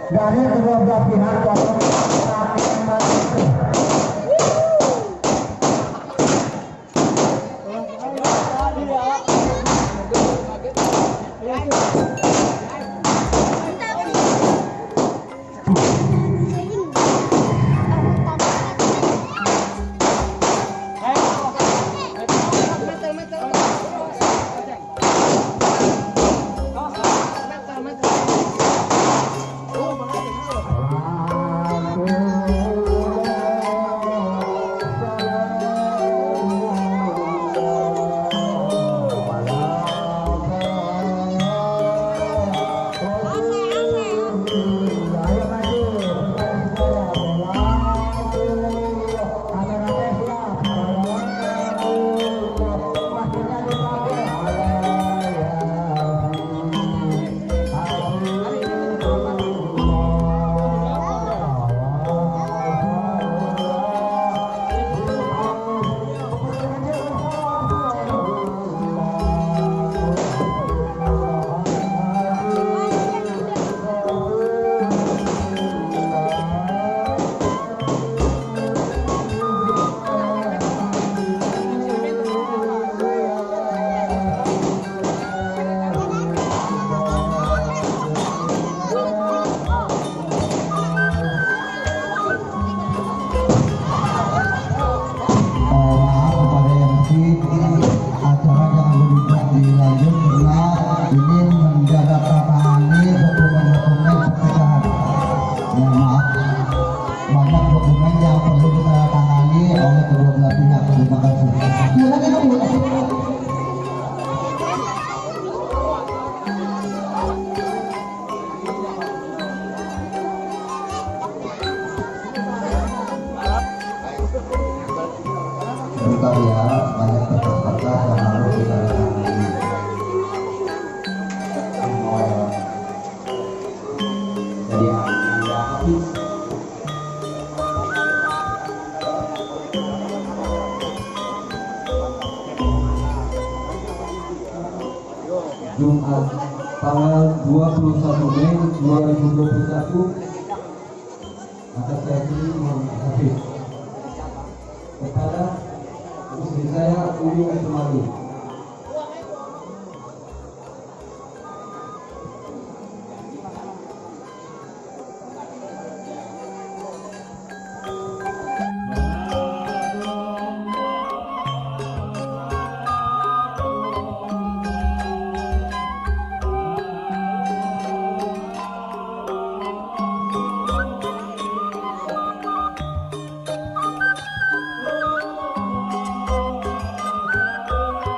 Dari kedua belah pihak tolong pakai masker. Bentar ya, banyak kertas-kertas yang harus ditandatangani. Jadi Anda habis. Jumat tanggal 21 Mei 2021 maka saya kirim Muhammad Hafiz kepada istri saya Uyung Sumali. Oh.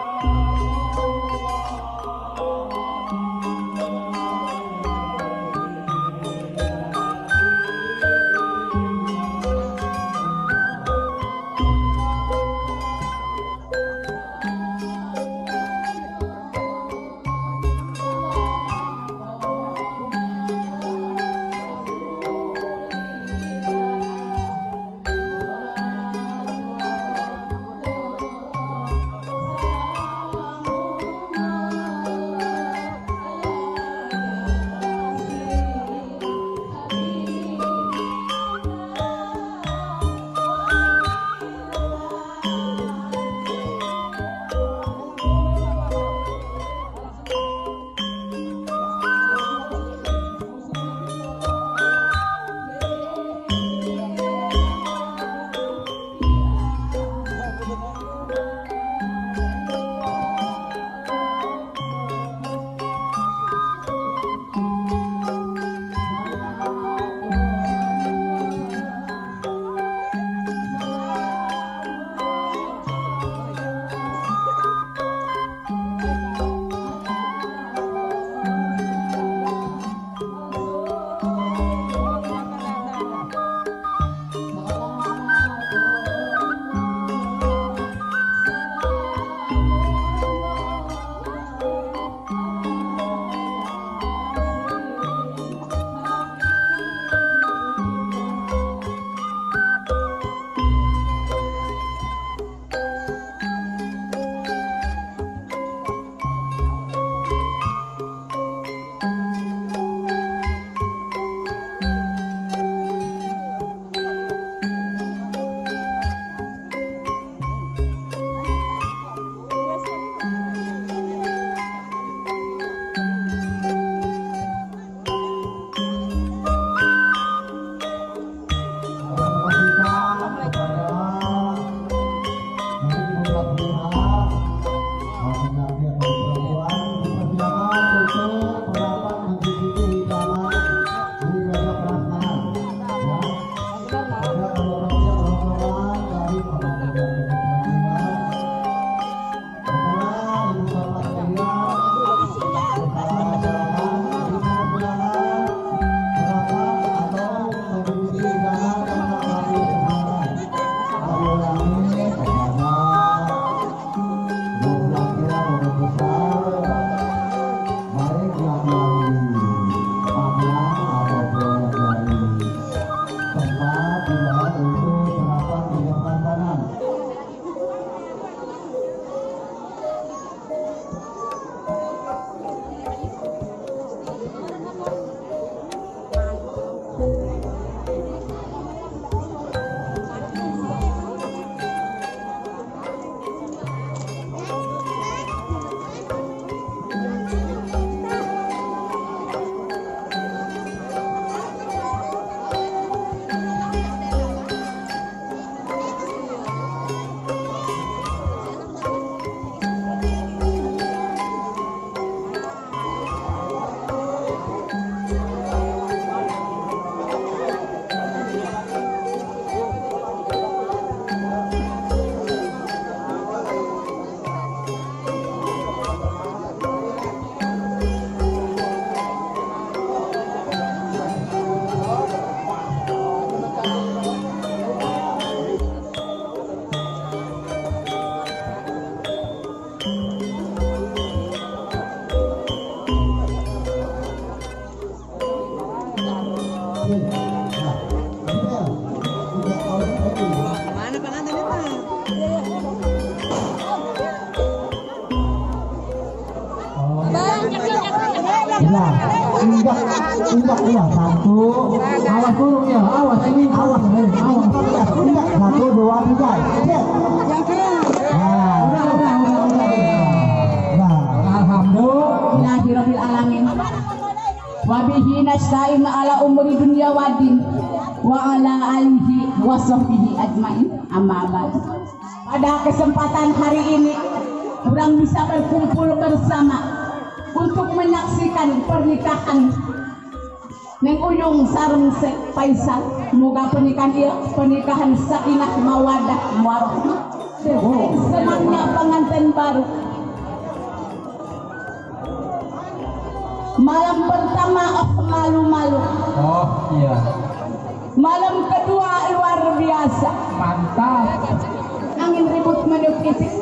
Mana pengantin itu? Nah, injak ya, satu, awas turun ya, awas ini, awas, awas, injak, 1, 2, 3, nah, udah, Alhamdulillahirabbil alamin. Wa bihi nasta'in ala umuri dunya waddin wa ala alihi wa sahbihi ajmain, amma ba'd. Pada kesempatan hari ini kurang bisa berkumpul bersama untuk menyaksikan pernikahan Neng Uyung sareng Faisal. Moga pernikahan ieu pernikahan sakinah mawadah warahmah. Senangnya pengantin baru. Malam pertama oh malu-malu. Oh iya. Malam kedua luar biasa. Mantap. Angin ribut meniup itik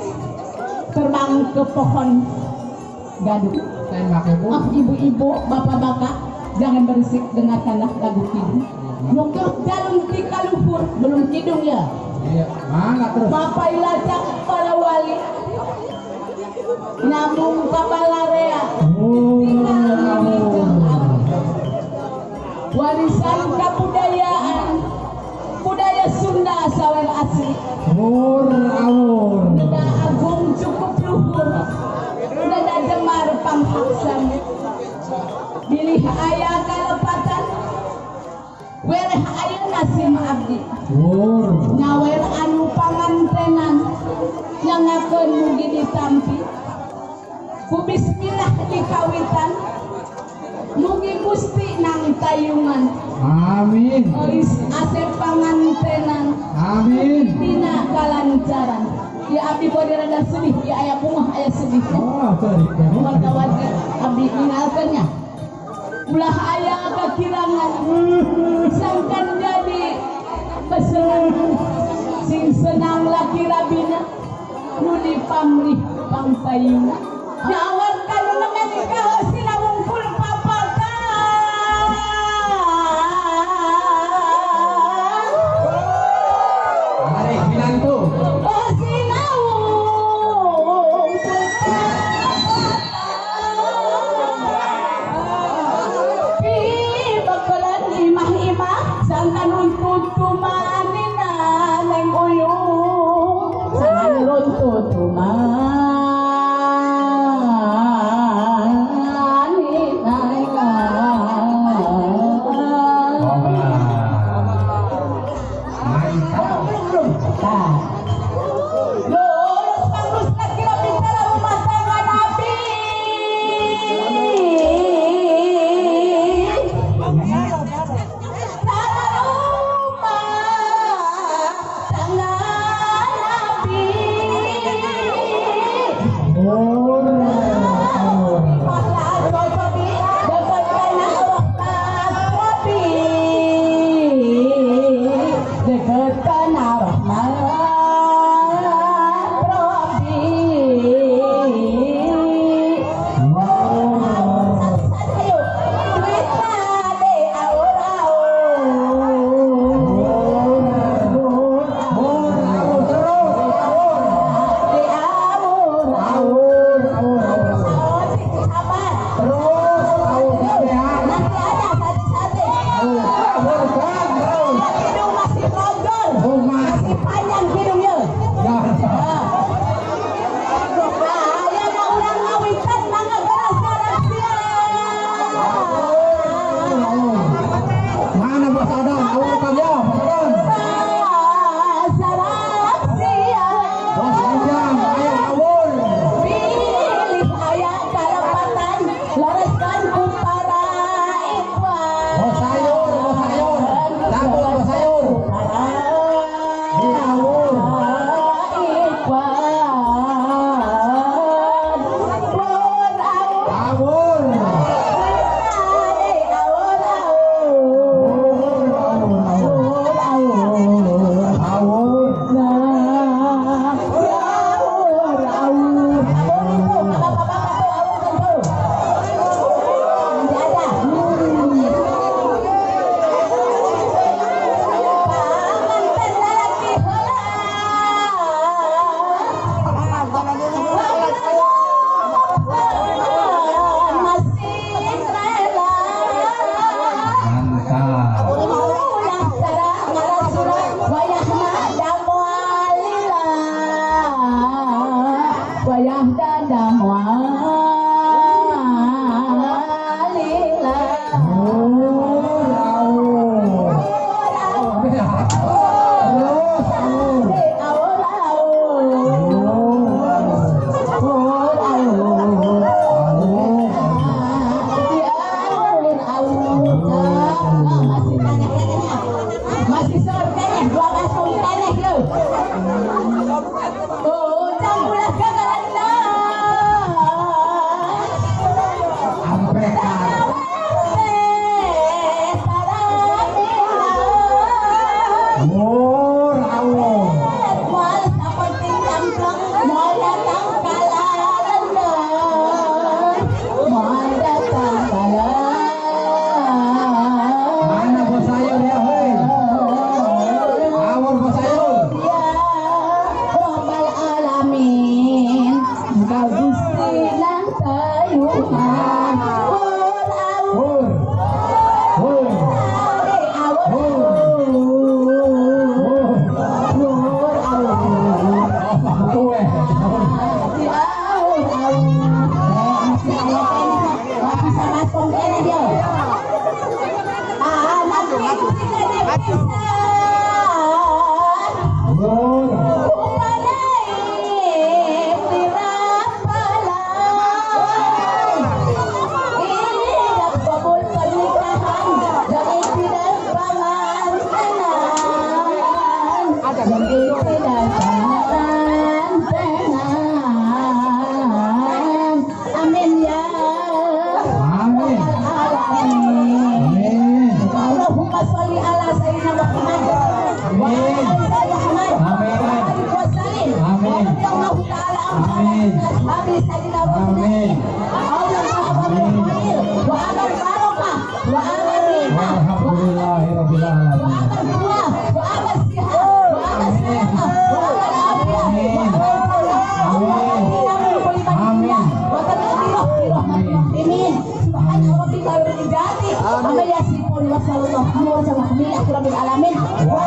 terbang ke pohon gadung. Oh ibu-ibu, bapak-bapak, jangan berisik, dengarkanlah lagu kidung. Nukir jalung di kaluhur, belum kidung ya. Iya, mana terus? Bapak ilacak para wali, nyambung kabalarea. Warisan kebudayaan, budaya Sunda sawer asli. Awur. Neda agung cukup luhur, neda jemar panghaksan. Bilih aya kalepatan, wereh aya nasim abdi. Nyawer anu pangantenan, nyangakeun mugi ditampi. Ku bismillah dikawitan, mugi Gusti nang tayungan. Amin. Ois asep pangantenan. Amin. Dina kalancaran. Ya abdi bode rada sedih, ya aya bungah aya sedih. Oh, sedih. Wartawan abdi ningalkeun nya. Ulah aya kakirangan, sangkan jadi kesenangan. Sing senang laki rabina, nu dipamrih pangpayuna. Nyawan kanu nembe nikah sina wungkul papatan. Mari minantu. Oh sina wungkul papatan. Pi bakalan imah-imah sangkan runtut tumanina neng uyung. Sangkan runtut tumanina. Amin. Wa amal barokah, wa amal nikmah, Alhamdulillahirabbil alamin. wa amal kuah, wa amal sihat, wa amal salamah, wa amal afiyah, wa amal falah. Allahumma atina min kulli ma dunya wa tadhirah bi rahmatin. Subhana rabbika rabbil izzati amma yasifun wa sallallahu alaihi wa sallam rabbil alamin. Wa